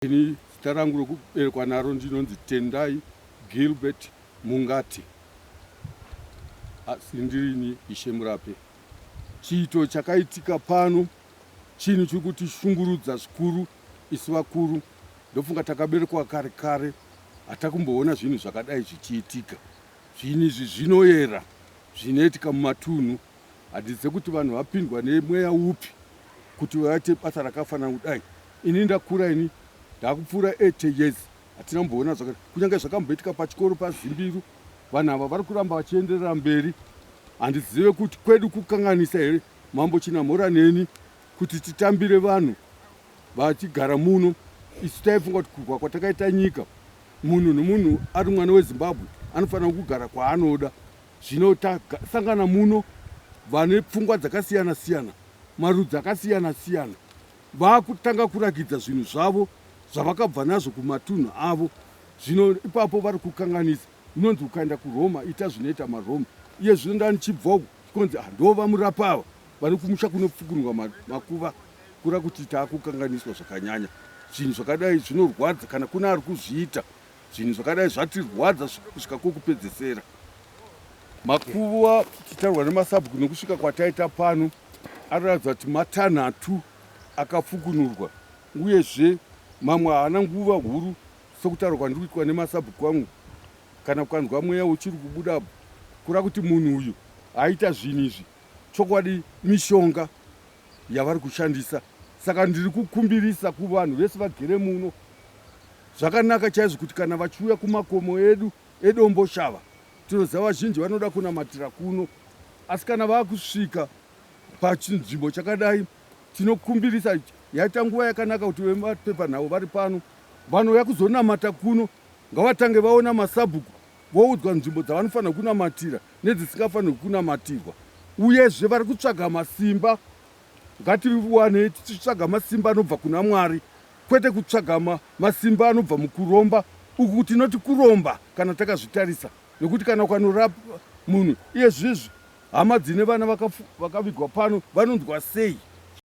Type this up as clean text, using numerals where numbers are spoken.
Ini zita rangu rokuberekwa naro ndinonzi Tendai Gilbert Mungati, asi ndirini Ishe Murape. Chiito chakaitika pano chinhu chiri kutishungurudza zvikuru isu vakuru. Ndofunga takaberekwa kare kare, hatakumboona zvinhu zvakadai zvichiitika. Zvinhu izvi zvinoyera zvinoitika mumatunhu. Handizive kuti vanhu vapindwa nemweya upi kuti vaite basa rakafanana kudai. Ini ndakura ini ndakupfuura 80 years hatina kumboona zvakati kunyange zvakamboitika pachikoro paZimbiru vanhu ava vari kuramba vachienderera mberi. Handizive kuti kwedu kukanganisa here Mambo Chinamhora neni kuti titambire vanhu vachigara muno. Isu taifunga kuti kurwa kwatakaita nyika munhu nomunhu ari mwana weZimbabwe anofanira kugara kwaanoda. Zvino tasangana muno vane pfungwa dzakasiyana siyana, marudzi akasiyana siyana, vakutanga kurakidza zvinhu zvavo zvavakabva nazvo kumatunhu avo. Zvino ipapo vari kukanganisa. Inonzi ukaenda kuRoma ita zvinoita maRoma. Iye zvino ndanichibva uku konzi ah, ndo vamurapa ava vari kumusha kunopfukunurwa makuva kura kuti taakukanganiswa zvakanyanya. Zvinhu zvakadai zvinorwadza kana kune ari kuzviita. Zvinhu zvakadai zvatirwadza kusvika kwokupedzesera. Makuva tichitaurwa nemasabhuku nokusvika kwataita pano anoratidza kuti matanhatu akafukunurwa uyezve mamwe haana nguva huru sokutaurwa kwandiri kuitwa nemasabhuku angu. Kana ukanzwa mweya uchiri kubuda kura kuti munhu uyu aita zvinhu izvi chokwadi mishonga yavari kushandisa. Saka ndiri kukumbirisa kuvanhu vese vagere muno zvakanaka chaizvo kuti kana vachiuya kumakomo edu eDomboshava, tinoziva vazhinji vanoda kunamatira kuno, asi kana vakusvika pachinzvimbo chakadai tinokumbirisa, yaita nguva yakanaka kuti vemapepanhau vari pano vanouya kuzonamata kuno ngavatange vaona masabhuku voudzwa nzvimbo dzavanofanira kunamatira nedzisingafanirwi kunamatirwa. Uyezve vari kutsvaga masimba, ngatiwanei tichitsvaga masimba anobva kuna Mwari kwete kutsvaga ma, masimba anobva mukuromba uku. Tinoti kuromba kana takazvitarisa, nekuti kana ukanorapa munhu iye zvizvi, hama dzine vana vakavigwa pano vanonzwa sei?